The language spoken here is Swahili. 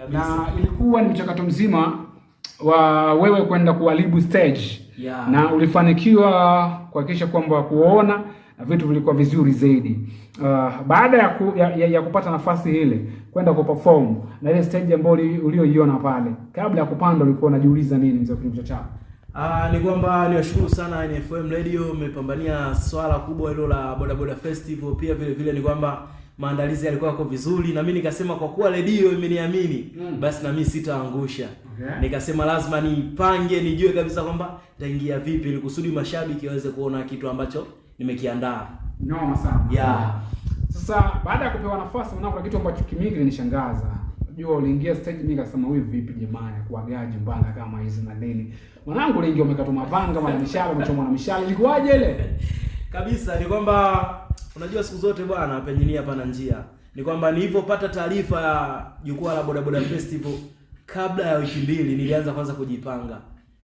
Kabisa. Na ilikuwa ni mchakato mzima wa wewe kwenda kuharibu stage. Na ulifanikiwa kuhakikisha kwamba kuona na vitu vilikuwa vizuri zaidi. Baada ya kupata nafasi ile kwenda kuperform na ile stage ambayo ulioiona pale, kabla ya kupanda ulikuwa unajiuliza nini mzee kwenye kichwa chako? Ni kwamba niwashukuru sana NFM Radio, mmepambania swala kubwa hilo la Bodaboda Festival. Pia vile vile ni kwamba maandalizi yalikuwa yako vizuri, na mimi nikasema kwa kuwa redio imeniamini, basi na mimi sitaangusha. Nikasema lazima nipange, nijue kabisa kwamba nitaingia vipi ili kusudi mashabiki waweze kuona kitu ambacho nimekiandaa. Noma sana. Sasa baada ya kupewa nafasi, maana kuna kitu ambacho kimingi kilinishangaza. Unajua uliingia stage, mimi nikasema huyu vipi jamani, kuagaje mbanga kama hizi na nini? Mwanangu uliingia umekatwa mapanga, mara mishale, umechomwa na mishale. Ilikuwaje ile? Kabisa ni kwamba unajua siku zote bwana, penye nia pana njia. Ni kwamba nilipopata taarifa ya jukwaa la Bodaboda Festival kabla ya wiki 2 nilianza kwanza kujipanga.